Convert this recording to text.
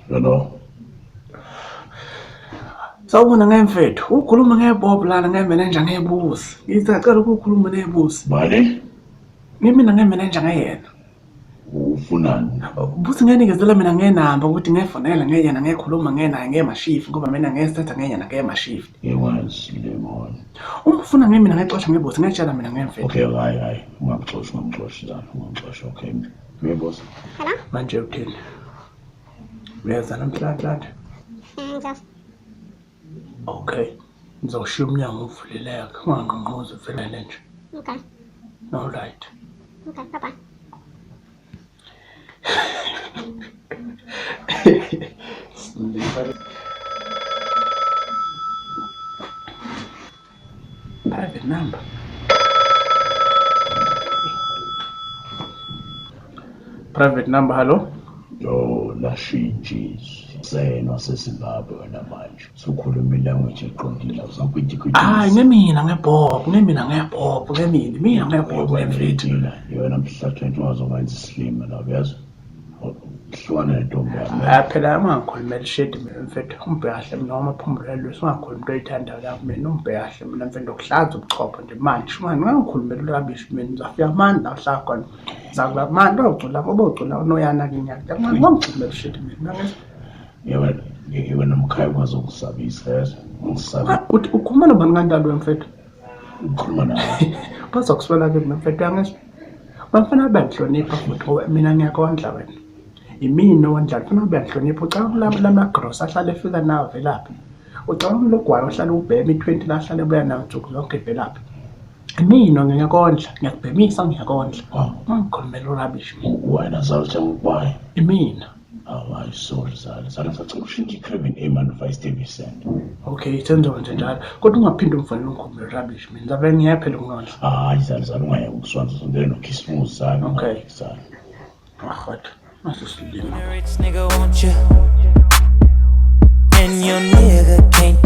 Hello. Sawubona ngemfethu, ukhuluma ngebob lana ngemenenja ngebusi. Ngithi ngicela ukukhuluma nebusi. Bani? Ngimina ngemenenja ngeyena. Ufunani? Busi ngenikezela mina ngenamba ukuthi ngefonela ngeyena ngekhuluma ngenaye ngemashift ngoba mina ngesetha ngeyena ngemashift. Ngiwazi lemon. Uma ufuna ngemina ngexosha ngebusi ngetshela mina ngemfethu. Okay, hayi hayi, ungamxoshi ungamxoshi zana, ungamxoshi okay. Yebo. Hello? Manje uthini? Uyeza namhlanje? Ngizos. Okay. Ngizoshiya umnyango uvuleleke, ungangqongqozi uvelele nje. Okay. All right. Okay, bye bye. Private number. Private number, hello? Yo, lashintsha izwi. Sena waseZimbabwe wena manje. Sukhuluma ilanguage eqondile awusakwiti Hayi, ngemina ngebob, ngemina ngebob, ngemina, mina ngebob ngemfethu. Yona mhla 20 wazokwenza isilima la uyazi. Hlukana nentombi yami. Hayi phela ungangikhulumela ishedi mina mfethu, ungibheke kahle mina wamaphumulelo, usungakhulumi into oyithandayo la kumina, ungibheke kahle mina mfethu, ngokuhlaza ubuchopho nje manje, ungangikhulumela urabishi mina, ngizafika mani la uhlala khona. Ngizakula mani uyocula, ubocula unoyana kinyaka. Ungangikhulumela ishedi mina, ngizwa. Yebo, wena mkhaya ukwazi ukusabisa yazi. Ungisabisa. Uthi ukhuluma nobani kantalo wemfethu? Ukhuluma nawe. Bazokuswela ke mina mfethu uyangizwa. Bafana bangihlonipha futhi ngoba mina ngiyakondla wena. Imina owondla funa uyangihlonipha ucabanga lama gross ahlale efika nawo velaphi. Ucabanga lo gwayi ohlala ubhema i-20 la ahlale ebuya nawo nsuku zonke velaphi. Mina ngiyakondla, ngiyakubhemisa ngiyakondla. Ungikhulumela urabish mina. Wena zaluthe ngubani? Imina. Awu hayi sorry zala. Zala sacela ushintshe i-Craven A man Vice Davison. Okay, senzoba nje njalo. Kodwa ungaphinde umfonele ungikhulumele rubbish mina. Ngizabe ngiyaphela ukunondla. Hayi zala zala ungayeki ukuswanza sondele nokhisimusi zala. Okay. Zala. Ahot. Mase silima. Rich nigga, won't you? And your nigga can't